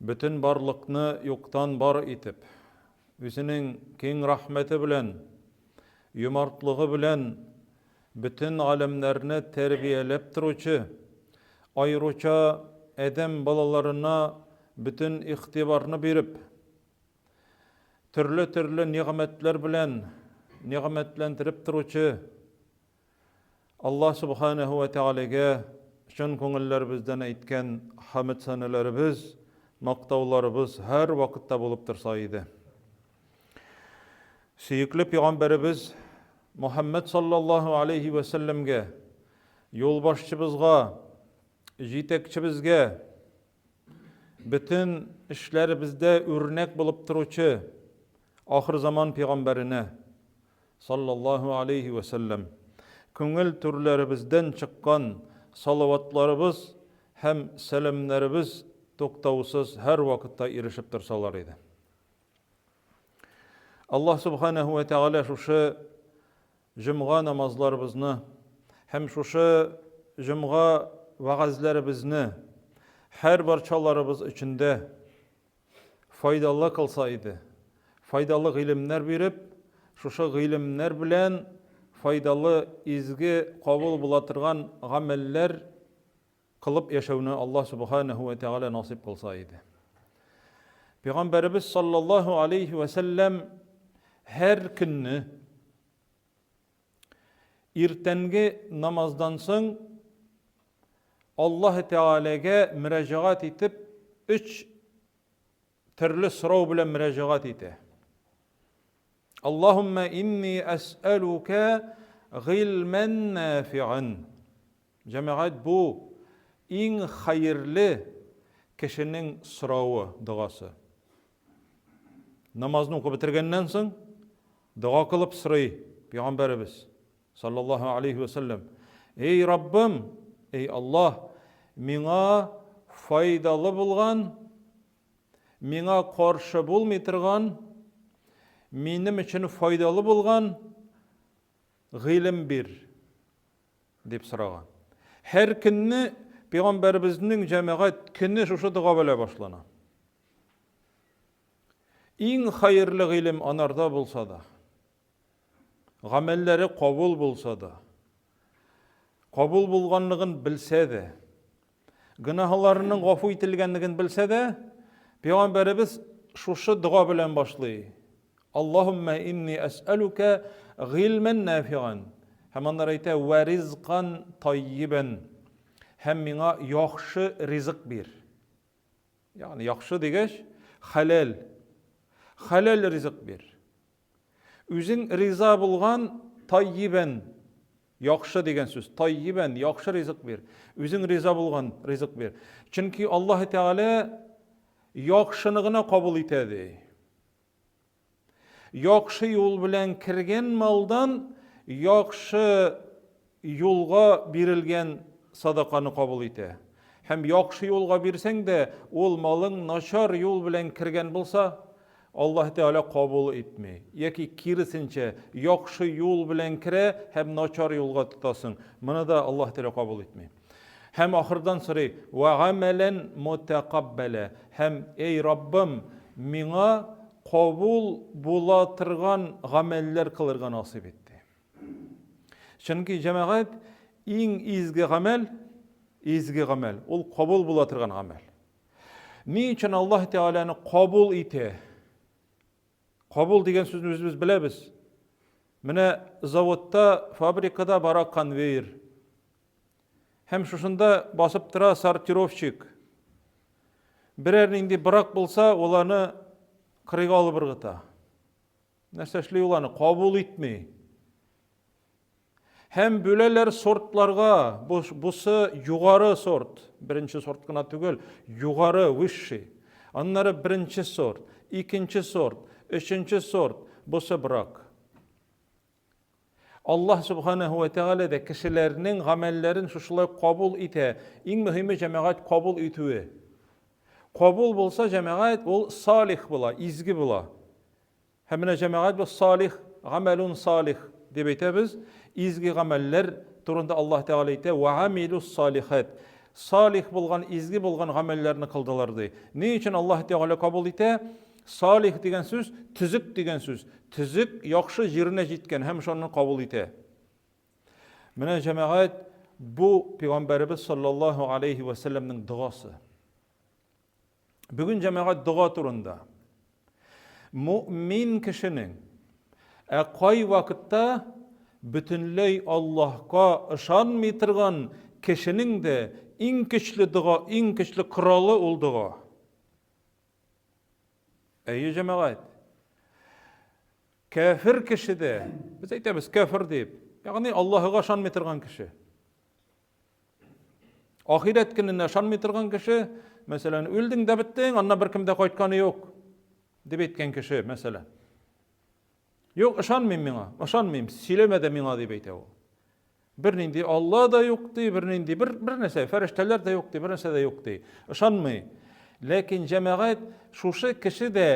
Бөтен барлыкны юктан бар итеп, Үзенең киң рәхмәте белән, юмартлыгы белән бөтен галәмнәрне тәрбияләп торучы, аеруча адәм балаларына бөтен игътибарны биреп, төрле-төрле нигъмәтләр белән нигъмәтләндереп торучы Аллаһ Субханәһү вә Тәгаләгә чын күңелләребездән әйткән хәмед-сәнәләребез, мактауларыбыз һәрвакытта булып торса иде. Сөекле пәйгамбәребез Мухаммәд саллаллаһу алейхи вә сәлләмгә, юлбашчыбызга, җитәкчебезгә, бөтен эшләребездә үрнәк булып торучы ахырзаман пәйгамбәренә, Саллаллаһу алейһи вә сәлләм. Күңел түрләребездән чыккан салаватларыбыз һәм сәламнәребез туктаусыз һәрвакытта ирешеп торсалар иде. Аллаһ Субханаһу вә Тәгалә шушы җомга намазларыбызны һәм шушы җомга вәгазьләребезне һәр барчаларыбыз өчен дә файдалы кылса иде. Файдалы гыйлемнәр биреп, шушы гыйлемнәр белән файдалы, изге, кабул була торган гамәлләр кылып яшәүне Аллаһ Субханаһу ва Тәгалә насыйп кылса иде. Пәйгамбәребез саллаллаһу алейхи ва сәлләм һәр көнне иртәнге намаздан соң Аллаһ Тәгаләгә мөрәҗәгать итеп, өч төрле сорау белән мөрәҗәгать итә. Аллаһумма инни әсәлүкә гыйльмән нафиан. Җәмәгать бу иң хәерле кешенең соравы, догасы. Намазны укып бетергәннән соң дога кылып сорый пәйгамбәребез саллаллаһу алейхи ва сәлләм. Эй Раббым, эй Аллаһ, миңа файдалы булган, миңа каршы булмый торган, минем өчен файдалы булган гыйлем бир, дип сораган. Һәр көнне пәйгамбәребезнең җәмәгать көне шушы дога белән башлана. Иң хәерле гыйлем анарда булса да, гамәлләре кабул булса да, кабул булганлыгын белсә дә, гөнаһларының гафу ителгәнлеген белсә дә, пәйгамбәребез шушы дога белән башлый. Аллаһумма инни әсәлүкә гыйльмән нафиган. Һәм аннары әйтә, вә ризкан таййибән. Һәм миңа яхшы ризык бир. Ягъни яхшы дигәч, хәләл. Хәләл ризык бир. Үзең риза булган таййибән, яхшы дигән сүз, таййибән, яхшы ризык бир. Үзең риза булган ризык бир. Чөнки Аллаһ Тәгалә яхшыны гына кабул итә ди. Яхшы юл белән кергән малдан яхшы юлга бирелгән садаканы кабул итә. Һәм яхшы юлга бирсәң дә, ул малың начар юл белән кергән булса, Аллаһ Тәгалә кабул итми. Яки киресенчә, яхшы юл белән керә һәм начар юлга тотасың. Моны да Аллаһ Тәгалә кабул итми. Һәм ахырдан сорый, Вә гамәлән мутәкаббәлә, һәм, әй Раббым, миңа кабул була торган гамәлләр кылырга насыйп ит, ди. Чөнки, җәмәгать, иң изге гамәл, изге гамәл, ул кабул була торган гамәл. Ни өчен Аллаһ Тәгаләне кабул итә? Кабул дигән сүзне үзебез беләбез. Менә заводта, фабрикада бара конвейер. Һәм шушында басып тора сортировщик. Берәр нинди брак булса, ул аны кырыйга алып ыргыта. Нәрсә эшли ул аны? Кабул итми. Һәм бүләләр сортларга. Бусы югары сорт. Беренче сорт кына түгел, югары, высший. Аннары беренче сорт, икенче сорт, өченче сорт, бусы брак. Аллаһ Субханаһу ва Тәгалә дә кешеләрнең гамәлләрен шушылай кабул итә. Иң мөһиме җәмәгать кабул итүе. Кабул булса җәмәгать ул салих була, изге була. Һәм менә җәмәгать бу салих, гамәлун салих дип әйтәбез. Изге гамәлләр турында Аллаһ Тәгалә әйтә, ва амилус салихат. Салих булган, изге булган гамәлләрне кылдылар, ди. Ни өчен Аллаһ Тәгалә кабул итә? Салих дигән сүз, төзек дигән сүз. Төзек, яхшы җиренә җиткән һәм шуны кабул итә. Менә җәмәгать, бу пәйгамбәребез саллаллаһу алейхи ва сәлләмнең догасы. Бүген җәмәгать дога турында. Муъмин кешенең ә кай вакытта бөтенләй Аллаһка ышанмый торган кешенең дә иң көчле дога, иң көчле коралы ул дога. Әйе, җәмәгать. Кәфер кеше дә, без әйтәбез кәфер дип, ягъни Аллаһыга ышанмый торган кеше. Ахирәт көненә ышанмый торган кеше, мәсәлән, үлдең дә беттең, аннан беркем дә кайтканы юк, дип әйткән кеше, мәсәлән. Юк, ышанмыйм миңа, ышанмыйм, сөйләмә дә миңа, дип әйтә ул. Бернинди Алла да юк ди, бернинди бер, бер нәрсә, фәрештәләр дә юк ди, бер нәрсә дә юк ди. Ышанмый. Ләкин җәмәгать шушы кеше дә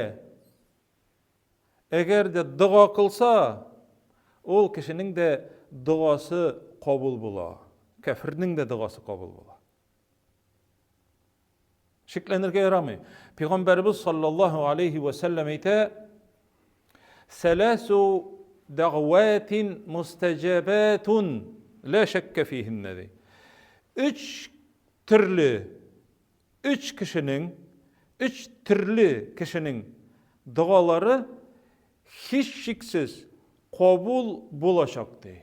Әгәр дә дога кылса, ул кешенең дә догасы кабул була. Кәфернең дә догасы кабул була. Шикләнергә ярамый. Пәйгамбәребез саллаллаһу алейхи ва сәлләм әйтә: "Сәләсу дәгъватин мустаҗабатун ла шакка фиһиннә" ди. Өч төрле Өч кешенең, өч төрле кешенең догалары һичшиксез кабул булачак, ди.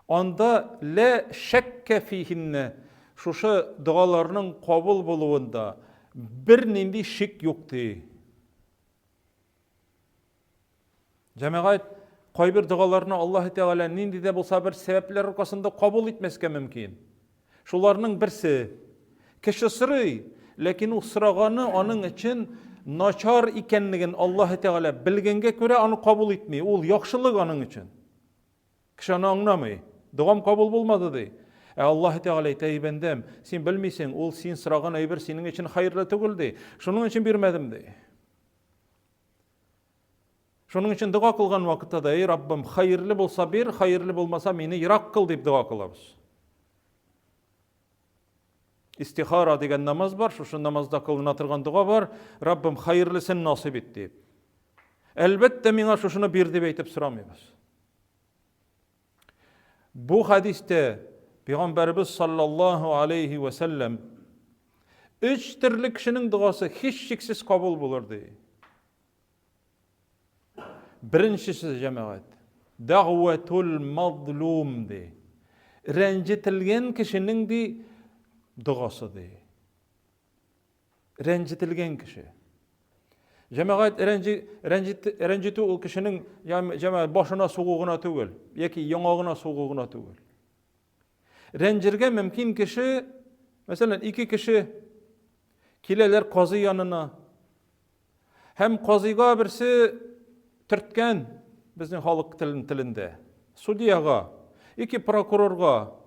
Анда лә шәккә фиһиннә, шушы догаларның кабул булуында бернинди шик юк, ди. Җәмәгать, кайбер догаларны Аллаһ Тәгалә нинди дә булса бер сәбәпләр аркасында кабул итмәскә мөмкин. Шуларның берсе, кеше сорый, ләкин ул сораганы аның өчен начар икәнлеген Аллаһ Тәгалә белгәнгә күрә аны кабул итми. Ул яхшылык аның өчен. Кеше аны аңламый. Догам кабул булмады ди. Ә Аллаһ Тәгалә әйтә, әй бәндәм, син белмисең, ул син сораган әйбер синең өчен хәерле түгел ди. Шуның өчен бирмәдем ди. Шуның өчен дога кылган вакытта да, эй Раббым, хәерле булса бир, хәерле булмаса мине ерак кыл дип дога кылабыз. Истихара дигән намаз бар, шушы намазда кылына торган дога бар. Раббым, хәерлесен насыйп ит дип. Әлбәттә, миңа шушыны бир дип әйтеп сорамыйбыз. Бу хәдистә Пәйгамбәребез саллаллаһу алейхи ва сәлләм өч төрле кешенең догасы һичшиксез кабул булыр ди. Беренчесе җәмәгать дәгъватул мазлум ди. Рәнҗетелгән кешенең ди догасы ди. Рәнҗетелгән кеше. Җәмәгать рәнҗи, рәнҗит, рәнҗетү ул кешенең җәмәгать башына сугу гына түгел, яки яңагына сугу гына түгел. Рәнҗергә мөмкин кеше, мәсәлән, ике кеше киләләр казый янына. Һәм казыйга берсе төрткән безнең халык телендә, судьяга, ике прокурорга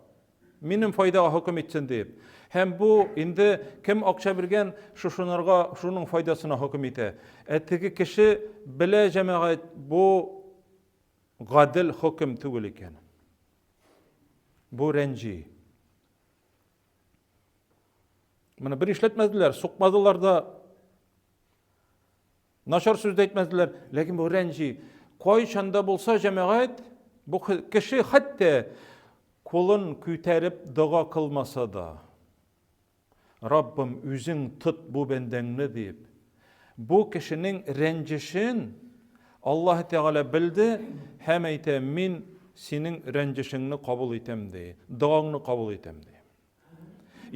Минем файдага хөкем итсен дип. Һәм бу инде кем акча биргән, шушынарга, шуның файдасына хөкем итә. Ә теге кеше белә җәмәгать, бу гадел хөкем түгел икән. Бу рәнҗи. Моны бер эшләтмәделәр, сукмадылар да. Начар сүз дә әйтмәделәр, ләкин бу рәнҗи. Кайчан да булса җәмәгать, бу кеше хәтта кулын күтәреп дога кылмаса да, Раббым, үзең тот бу бәндәңне дип, бу кешенең рәнҗешен Аллаһ Тәгалә белде һәм әйтә, мин синең рәнҗешеңне кабул итәм ди, догаңны кабул итәм ди.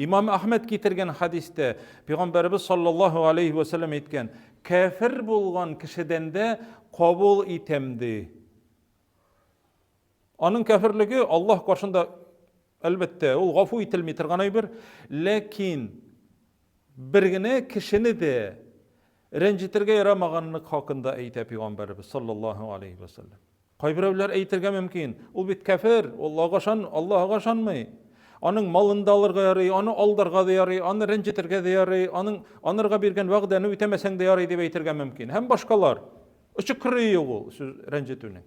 Имам Әхмәд китергән хадистә Пәйгамбәребез саллаллаһу алейхи ва сәлләм әйткән, кәфер булган кешедән дә кабул итәм ди. Аның кәферлеге Аллаһ каршында әлбәттә, ул гафу ителми торган әйбер, ләкин бер генә кешене дә рәнҗетергә ярамаганлык хакында әйтә Пәйгамбәребез саллаллаһу алейхи ва сәлләм. Кайберәүләр әйтергә мөмкин, ул бит кәфер, Аллаһка ышан, Аллаһка ышанмый. Аның малын да алырга ярый, аны алдарга да ярый, аны рәнҗетергә дә ярый, аның анырга биргән вәгъдәне үтәмәсәң дә ярый дип әйтергә мөмкин. Һәм башкалар. Очы кырые юк ул сүз рәнҗетүнең.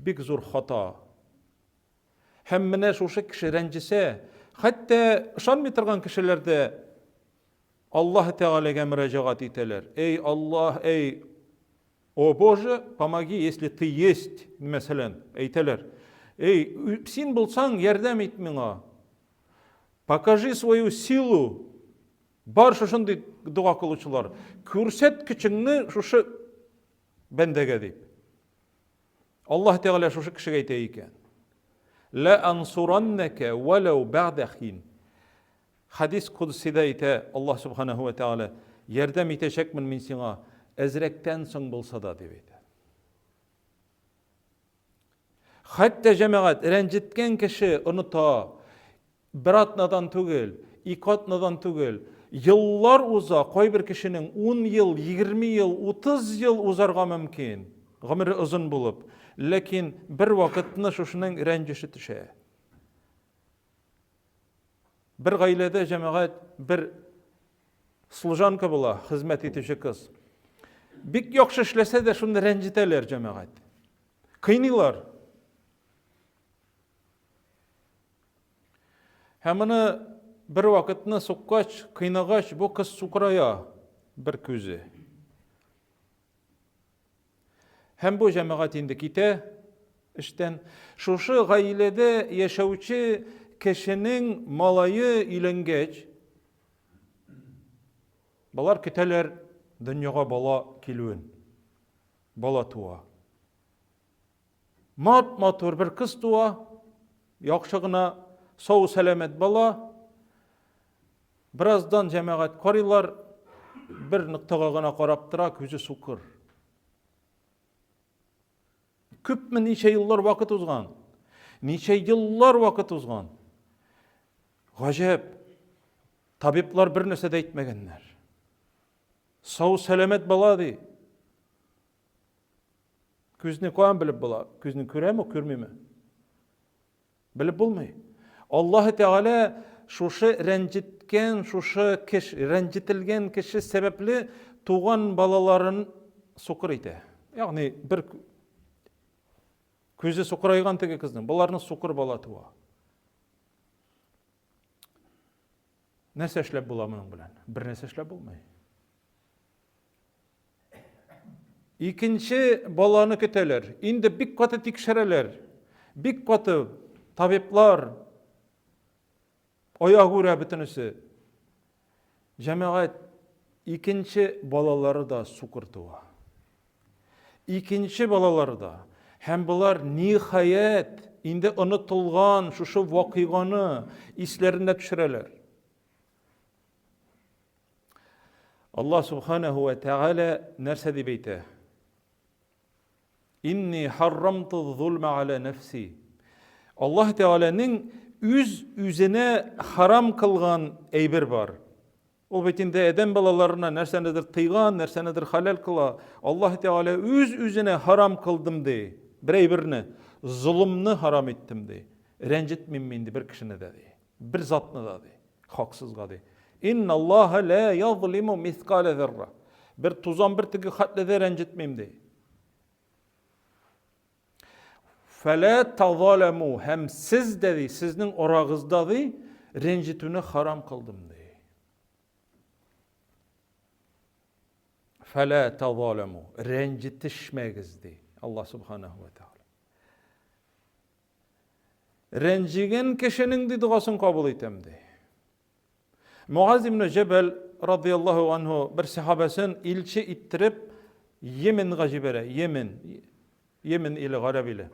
Бик зур хата. Һәм менә шушы кеше рәнҗесә, хәтта ышанмый торган кешеләр дә Аллаһ Тәгаләгә мөрәҗәгать итәләр. Эй, Аллаһ, эй, о Боже, помоги, если ты есть, мәсәлән, әйтәләр. Эй, син булсаң, ярдәм ит миңа. Покажи свою силу. Бар шушындый дога кылучылар. Күрсәт көчеңне шушы бәндәгә дип. Аллаһ Тәгалә шушы кешегә әйтә икән. Ла ансураннака валау бәгъдә хин. Хадис кудсида әйтә Аллаһ субханаху ва тәгалә, ярдәм итәчәкмен мин сиңа, әзрәктән соң булса да, дип әйтә. Хәтта җәмәгать рәнҗеткән кеше оныта. Бер атнадан түгел, ике атнадан түгел, еллар уза, кайбер кешенең 10 ел, 20 ел, 30 ел узарга мөмкин, гомере озын булып. Ләкин бер вакытны шушының рәнҗеше төшә. Бер гаиләдә җәмәгать бер служанка була, хезмәт итүче кыз. Бик яхшы эшләсә дә шуны рәнҗетәләр җәмәгать. Кыйныйлар. Һәм моны бер вакытны суккач, кыйнагач, бу кыз сукырая бер күзе. Һәм бу җәмәгать инде китә эштән. Шушы гаиләдә яшәүче кешенең малае өйләнгәч, болар көтәләр дөньяга бала килүен. Бала туа. Мат-матур бер кыз туа, яхшы гына, сау-сәламәт бала. Бераздан җәмәгать карыйлар, бер ноктага гына карап тора, күзе сукыр. Күпме ничә еллар вакыт узган. Ничә еллар вакыт узган. Гаҗәп. Табиблар бер нәрсә дә әйтмәгәннәр. Сау сәламәт бала ди. Күзне каян белеп була? Күзне күрәме, күрмиме? Белеп булмый. Аллаһ Тәгалә шушы рәнҗеткән, шушы кеш, рәнҗетелгән кеше сәбәпле туган балаларын сукыр итә. Ягъни бер күзе сукырайган теге кызның, боларны сукыр бала туа. Нәрсә эшләп була моның белән? Бер нәрсә эшләп булмый. Икенче баланы көтәләр. Инде бик каты тикшерәләр. Бик каты табиблар аягүрә бөтенесе. Җәмәгать икенче балалары да сукыр туа. Икенче балалары да. Һәм болар ниһаять инде онытылган шушы вакыйганы исләренә төшерәләр. Аллаһ субханаху ва тәгалә нәрсә дип әйтә? Инни харрамту зулма аля нәфси. Аллаһ Тәгаләнең үз үзенә харам кылган әйбер бар. Ул бит инде адәм балаларына нәрсәнедер тыйган, нәрсәнедер хәләл кыла. Аллаһ Тәгалә үз үзенә харам кылдым ди. Бер әйберне, золымны харам иттем ди. Рәнҗетмим мин ди бер кешене дә ди. Бер затны да ди. Хаксызга ди. Инна Аллаһа ла язлиму мискаля зарра. Бер тузан бөртеге хәтле дә рәнҗетмим ди. Фәлә тазаламу һәм сез дә ди, сезнең арагызда ди, рәнҗетүне харам кылдым ди. Фәлә тазаламу рәнҗетешмәгез ди Аллаһ субханаху ва тааля. Рәнҗегән кешенең ди догасын кабул итәм ди. Муаз ибн Җәбәл радияллаһу анһу бер сахабәсен илче иттереп Йеменга җибәрә. Йемен. Йемен иле, гарәп иле.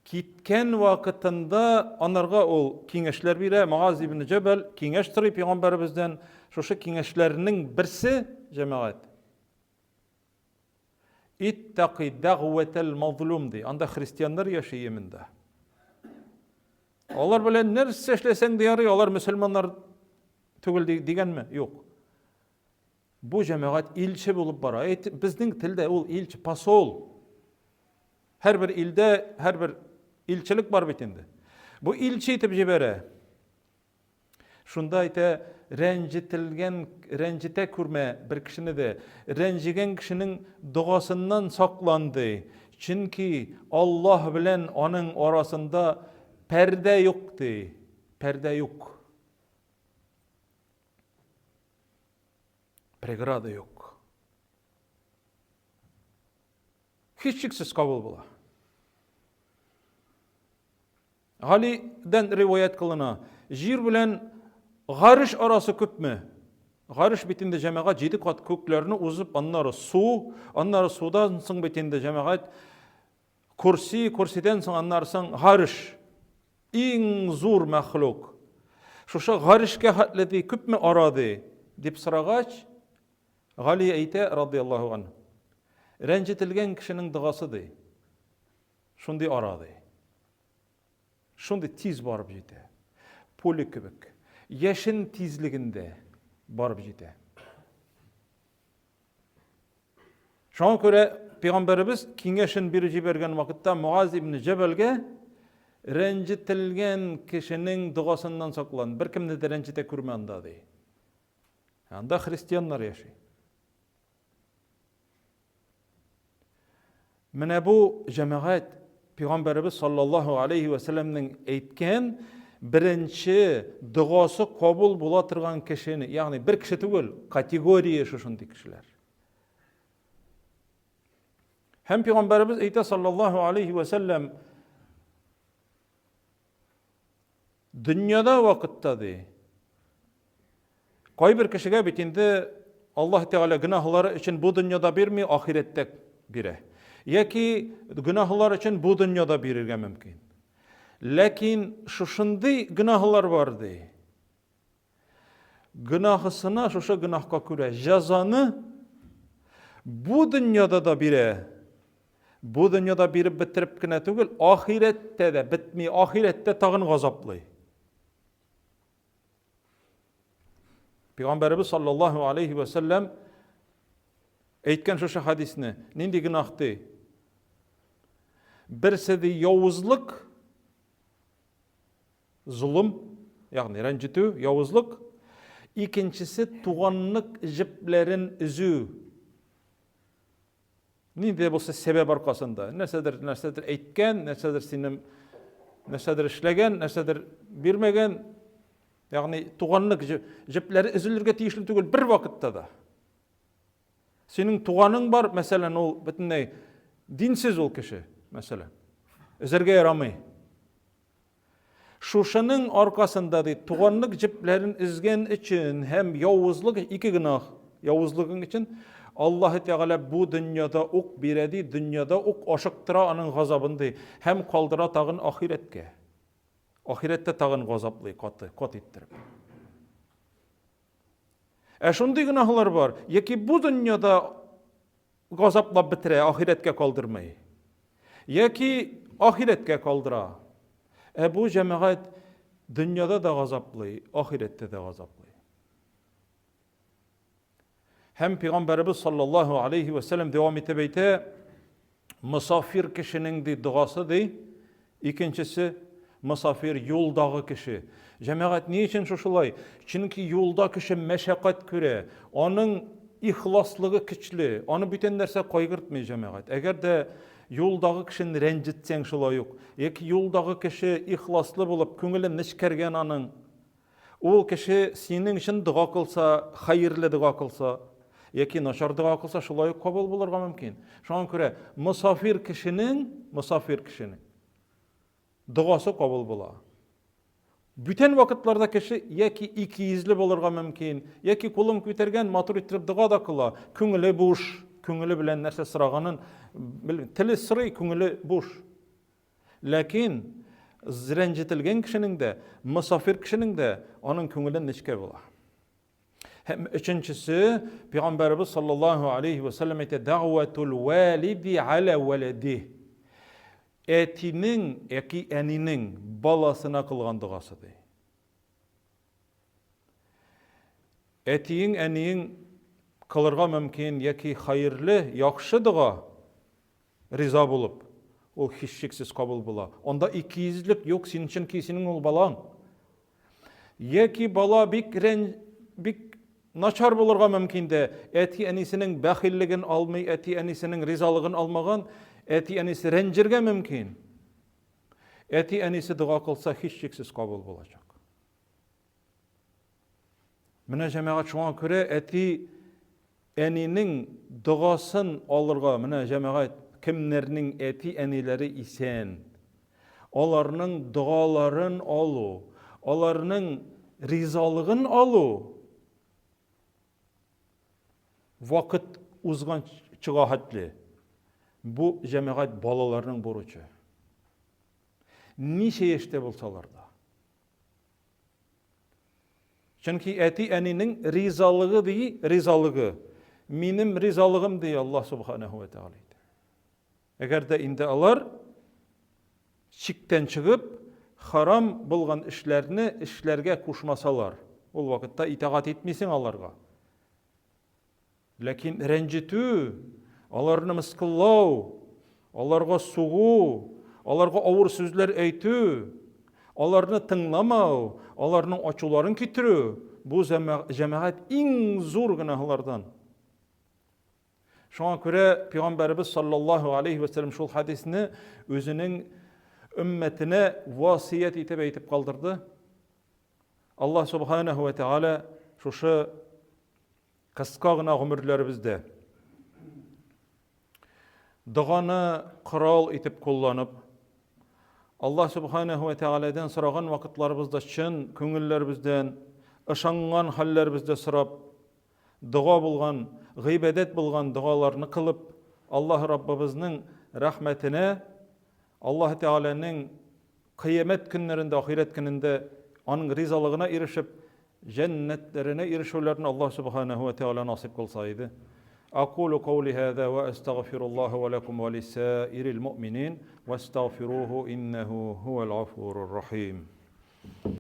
Киткән вакытында анарга ул киңәшләр бирә. Муаз ибн Җәбәл киңәш сорый пәйгамбәребездән. Шушы киңәшләрнең берсе, җәмәгать, Иттаки дәгъвәтәл мазлум ди. Анда христианнар яши Йеменда. Алар белән нәрсә эшләсәң дә ярый, алар мөселманнар түгел дигәнме? Юк. Бу җәмәгать илче булып бара. Әйт, безнең телдә ул илче, посол. Һәрбер илдә һәрбер илчелек бар бит инде. Бу илче итеп җибәрә. Шунда әйтә, рәнҗетелгән, рәнҗетә күрмә бер кешене дә. Рәнҗегән кешенең догасыннан саклан, ди. Чөнки Аллаһ белән аның арасында пәрдә юк, ди. Пәрдә юк. Преграда юк. Һичшиксез кабул була. Галидән риваять кылына. Җир белән гареш арасы күпме? Гареш бит инде җәмәгать җиде кат күкләрне узып, аннары су, аннары судан соң бит инде җәмәгать курси, курсидән соң аннары соң гареш. Иң зур мәхлук. Шушы гарешкә хәтле ди, күпме ара ди? дип сорагач, Гали әйтә, радияллаһу анһу, рәнҗетелгән кешенең догасы ди. Шундый ара ди. Шундый тиз барып җитә. Пуля кебек. Яшен тизлегендә барып җитә. Шуңа күрә пәйгамбәребез киңәшен биреп җибәргән вакытта Муаз ибн Җәбәлгә рәнҗетелгән кешенең догасыннан саклан, беркемне дә рәнҗетә күрмә анда ди. Анда христианнар яши. Менә бу җәмәгать Пәйгамбәребез саллаллаһу алейхи ва сәлләмнең әйткән беренче догасы кабул була торган кешене, ягъни бер кеше түгел, категория шушындый кешеләр. Һәм Пәйгамбәребез әйтә саллаллаһу алейхи ва сәлләм Дөньяда вакытта ди. Кайбер кешегә бит инде Аллаһ Тәгалә гөнаһлары өчен бу дөньяда бирми, ахирәттә бирә. Яки гөнаһлар өчен бу дөньяда бирергә мөмкин. Ләкин шушындый гөнаһлар бар ди. Гөнаһысына шушы гөнаһка күрә җәзаны бу дөньяда да бирә. Бу дөньяда биреп бетереп кенә түгел, ахирәттә дә бетми, ахирәттә тагын газаплый. Пәйгамбәребез саллаллаһу алейхи ва сәлләм әйткән шушы хадисне, нинди гөнаһ ди? Берсе ди явызлык, Золым, ягъни рәнҗетү, явызлык. Икенчесе туганлык җепләрен өзү. Нинди дә булса сәбәп аркасында, нәрсәдер, нәрсәдер әйткән, нәрсәдер синең нәрсәдер эшләгән, нәрсәдер бирмәгән. Ягъни туганлык җепләре өзелергә тиешле түгел бер вакытта да. Синең туганың бар, мәсәлән, ул бөтенләй динсез ул кеше, мәсәлән. Өзәргә ярамый. Шушының аркасында, ди, туганлык җепләрен өзгән өчен һәм явызлык, ике гөнаһ, явызлыгың өчен Аллаһы Тәгалә бу дөньяда ук бирә, ди, дөньяда ук ашыктыра аның газабын, ди, һәм калдыра тагын ахирәткә. Ахирәттә тагын газаплый каты, кат иттереп. Ә шундый гөнаһлар бар, яки бу дөньяда газаплап бетерә, ахирәткә калдырмый. Яки ахирәткә калдыра. Ә бу җәмәгать дөньяда да газаплый, ахирәттә дә газаплый. Һәм пәйгамбәребез саллаллаһу алейхи ва сәлләм дәвам итеп әйтә, мосафир кешенең ди догасы ди, икенчесе мосафир юлдагы кеше. Җәмәгать ни өчен шушылай? Чөнки юлда кеше мәшәкать күрә, аның ихласлыгы көчле, аны бүтән нәрсә кайгыртмый җәмәгать. Әгәр дә юлдагы кешене рәнҗетсәң шулай ук, яки юлдагы кеше ихласлы булып, күңеле нечкәргән аның, Ул кеше синең өчен дога кылса, хәерле дога кылса, яки начар дога кылса, шулай ук кабул булырга мөмкин. Шуңа күрә мосафир кешенең, мосафир кешенең догасы кабул була. Бүтән вакытларда кеше яки икейөзле булырга мөмкин, яки кулын күтәргән, матур иттереп дога да кыла, күңеле буш, күңеле белән нәрсә сораганын теле сорый, күңеле буш. Ләкин рәнҗетелгән кешенең дә, мосафир кешенең дә аның күңеле нечкә була. Һәм өченчесе, Пәйгамбәребез саллаллаһу алейхи ва саллям әйтә, дәгъватул валиди аля валади. Әтинең яки әнинең баласына кылган догасы ди. Әтиең, әниең кылырга мөмкин яки хәерле, яхшы дога риза булып, ул һичшиксез кабул була. Анда икейөзлек юк, син чөнки синең ул балаң. Яки бала бик рән, бик начар булырга мөмкин дә, әти-әнисенең бәхиллеген алмый, әти-әнисенең ризалыгын алмаган, әти-әнисе рәнҗергә мөмкин. Әти-әнисе дога кылса, һичшиксез кабул булачак. Менә җәмәгать шуңа күрә әти әнинең догасын алырга, менә җәмәгать кемнәрнең әти әниләре исән, аларның догаларын алу, аларның ризалыгын алу вакыт узганчыга хәтле бу җәмәгать балаларның бурычы. Ничә яшьтә булсалар да. Чөнки әти-әнинең ризалыгы ди, ризалыгы. Минем ризалыгым ди Аллаһ субханаһу ва тааля. Әгәр дә инде алар чиктән чыгып, харам булган эшләрне эшләргә кушмасалар, ул вакытта итагать итмисең аларга. Ләкин рәнҗетү, аларны мыскыллау, аларга сугу, аларга авыр сүзләр әйтү, аларны тыңламау, аларның ачуларын китерү, бу җәмәгать иң зур гөнаһлардан. Шуңа күрә Пәйгамбәребез саллаллаһу алейхи ва сәлләм шул хадисне үзенең өммәтенә васыять итеп әйтеп калдырды. Аллаһ субханаһу ва тааля шушы Кыска гына гомерләребездә доганы корал итеп кулланып, Аллаһ Субханаһу ва Тәгаләдән сораган вакытларыбызда чын күңелләребездән, ышанган хәлләребездә сорап, дога булган, гыйбадәт булган догаларны кылып, Аллаһ Раббыбызның рәхмәтенә, Аллаһ Тәгаләнең Кыямәт көннәрендә, ахирәт көнендә аның ризалыгына ирешеп, җәннәтләренә ирешүләрне Аллаһ Субханаһу ва Тәгалә насыйп кылса иде. Акулу каули һаза ва астагфируллаһа ва лакум ва лисаирил муъминин вастагфируһу иннәһу һувал гафурur рахим.